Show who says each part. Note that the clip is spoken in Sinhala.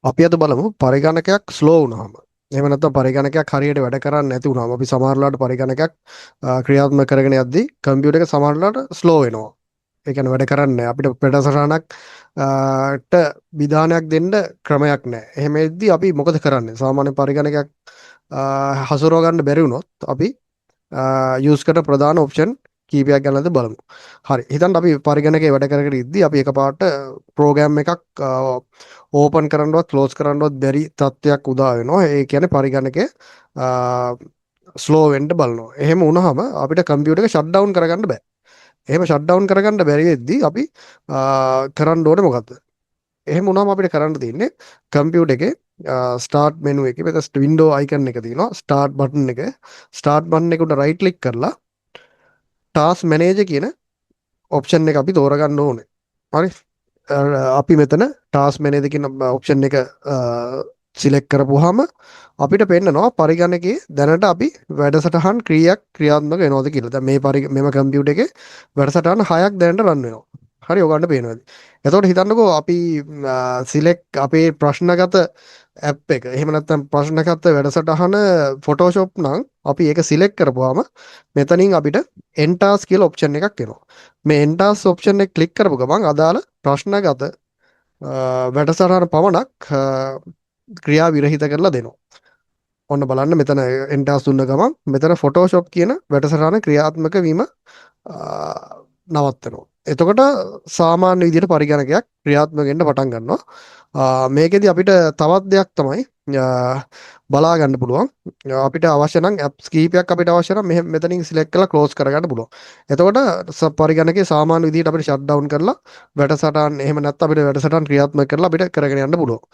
Speaker 1: අපි අද බලමු පරිගණකයක් ස්ලෝ වුණාම, එහෙම නැත්නම් පරිගණකයක් හරියට වැඩ කරන්නේ නැති වුණාම, අපි සමහර වෙලාවට පරිගණකයක් ක්‍රියාත්මක කරගෙන යද්දී කම්පියුටර් එක සමහර වෙලාවට ස්ලෝ වෙනවා. ඒ කියන්නේ වැඩ කරන්නේ නැහැ. අපිට වැඩසටහනක් ට විධානයක් දෙන්න ක්‍රමයක් නැහැ. එහෙම වෙද්දී අපි මොකද කරන්නේ? සාමාන්‍ය පරිගණකයක් හසුරව ගන්න බැරි වුණොත් අපි යූස් කරන ප්‍රධාන ඔප්ෂන් කීපයක් ගැන අද බලමු. හරි. හිතන්න අපි පරිගණකේ වැඩ කර කර ඉද්දී අපි එකපාරට ප්‍රෝග්‍රෑම් එකක් ඕපන් කරන්නවත් ක්ලෝස් කරන්නවත් බැරි තත්ත්වයක් උදා වෙනවා. ඒ කියන්නේ පරිගණකය ස්ලෝ වෙන්න බලනවා. එහෙම වුණාම අපිට කම්පියුටර් එක ෂට් ඩවුන් කරගන්න බෑ. එහෙම ෂට් ඩවුන් කරගන්න බැරි වෙද්දී අපි කරන්න ඕනේ මොකද්ද? එහෙම වුණාම අපිට කරන්න තියෙන්නේ කම්පියුටර් එකේ ස්ටාර්ට් මෙනු එකේ මෙතන වින්ඩෝ අයිකන් එක තියෙනවා, ස්ටාර්ට් බටන් එක. ස්ටාර්ට් බටන් එක උඩ රයිට් ක්ලික් කරලා ටාස්ක් මැනේජර් කියන ඔප්ෂන් එක අපි තෝරගන්න ඕනේ. හරි. අපි මෙතන ටාස්ක් මැනේජර් කියන ඔප්ෂන් එක සිලෙක්ට් කරපුවාම අපිට පෙන්නනවා පරිගණකයේ දැනට අපි වැඩසටහන් කීයක් ක්‍රියාත්මක වෙනවද කියලා. දැන් මේ මෙම කම්පියුටර් එකේ වැඩසටහන් හයක් දැනට රන් වෙනවා. හරි, ඔයගොල්ලන්ට පේනවා ඇති. එතකොට හිතන්නකෝ අපි සිලෙක්ට් අපේ ප්‍රශ්නගත ඇප් එක, එහෙම නැත්නම් ප්‍රශ්නගත වැඩසටහන Photoshop නම් අපි ඒක සිලෙක්ට් කරපුවාම මෙතනින් අපිට end task කියලා ඔප්ෂන් එකක් එනවා. මේ end task option එක ක්ලික් කරපු ගමන් අදාළ ප්‍රශ්නගත වැඩසටහන පමණක් ක්‍රියා විරහිත කරලා දෙනවා. ඔන්න බලන්න, මෙතන end task දුන්න ගමන් මෙතන Photoshop කියන වැඩසටහන ක්‍රියාත්මක වීම නවත්තනවා. එතකොට සාමාන්‍ය විදිහට පරිගණකයක් ක්‍රියාත්මක වෙන්න පටන් ගන්නවා. මේකෙදි අපිට තවත් දෙයක් තමයි බලා ගන්න පුළුවන්. අපිට අවශ්‍ය නම් ඇප්ස් කීපයක් අපිට අවශ්‍ය නම් මෙහෙම මෙතනින් සිලෙක්ට් කරලා ක්ලෝස් කරගන්න පුළුවන්. එතකොට පරිගණකේ සාමාන්‍ය විදිහට අපිට ෂට් ඩවුන් කරලා වැඩසටහන්, එහෙම නැත්නම් අපිට වැඩසටහන් ක්‍රියාත්මක කරලා අපිට කරගෙන යන්න පුළුවන්.